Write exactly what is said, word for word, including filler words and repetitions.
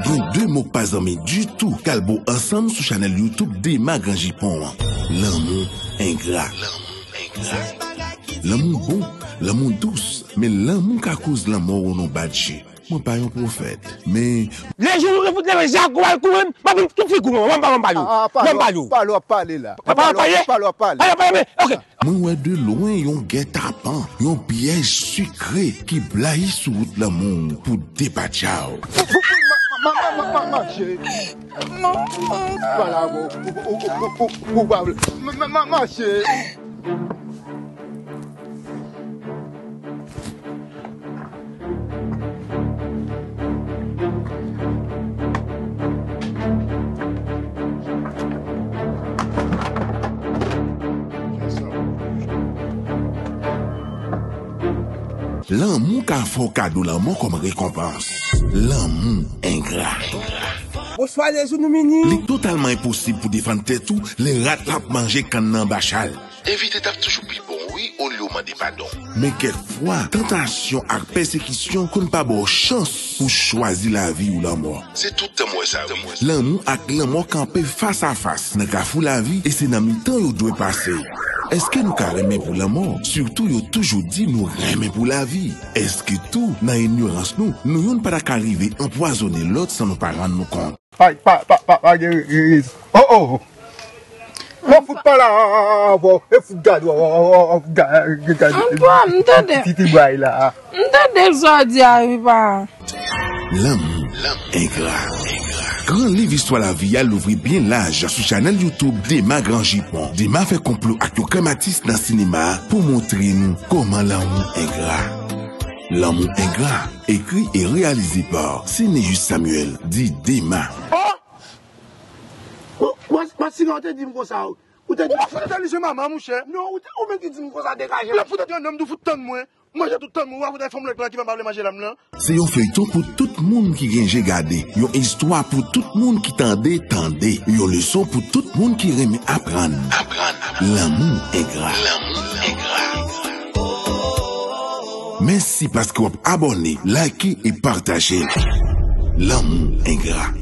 Gen de mo k pa zanmi ditou k al bo ansanm sou chanèl YouTube Dema Gran Jipon an. Lanmou engra. Lanmou bon, lanmou dous, men lanmou ka koz lanmò ou non badje. Mwen pa yon pwofèt, men lejou ou fout leve jak ou al kouri, m ap vin tout figi w, m ap pale w. Ah, ah, pale w ap pale la. Pale w ap pale? Pale w ap pale. Pale w ap pale, men, ok. Mwen wè de lwen yon gètapan, yon pyèj sikre ki blayi sou wout lanmou pou depatcha w. Mache. Pale avè w. Ou pa vle. Mache. Lanmou ka fè w kado lanmò kòm rekonpans. Lanmou engra. Bonswa, Jezi, nou vini. Li totalman enposib pou defann tèt ou lè rat la ap manje kann nan anba cha l. Evite t ap toujou pi bon, wi, olye w mande padon. Men kèk fwa, tantasyon ak pèsekisyon konn pa ba w chans pou chwazi lavi ou lanmò. Se tout tan m wè sa, wi. Lanmou ak lanmò kanpe fas a fas nan kafou lavi, e se nan mitan yo dwe pase. Èske nou ka renmen pou lanmò? Sitou yo toujou di nou renmen pou lavi. Èske tou, nan inyorans nou, nou youn pa ta ka rive anpwazonnen lòt san nou pa rann nou kont? Pa, pa, pa, pa, pa gen re-, re-, rezon. Oh, oh. Mwen fout pa la avè w. E fout gade w, w, w, w, gade, gade. Antoine, m tande. Ti, ti bray la. M tande sa w di a, wi, pa. Lanmou engra. Gran liv istwa lavi a louvri byen laj sou chanèl YouTube Dema Gran Jipon. Dema fè konplo ak yon krèmatis nan sinema pou montre nou kòman lanmou engra. Lanmou engra. Ekri e reyalize pa Cinéus Samuel, di Dema. Oh! Ou, ou, Masiga, ou te di m konsa, ou, ou te di m. Ou fout entèlijan manman, monchè. Non, ou te, ou menm ki di m konsa, degaje. L ap fout entèlijan, non, m di w fout tann mwen. Manje tout tann mwen, ou a fout fanm lòt lan ki pa vle manje lam lan. Se yon feyton pou tout moun ki gen je gade, yon istwa pou tout moun ki tande, tande, yon leson pou tout moun ki renmen aprann. Aprann. Lanmou engra. Lanmou engra. Mèsi paske w ap abòne, like e pataje. Lanmou engra.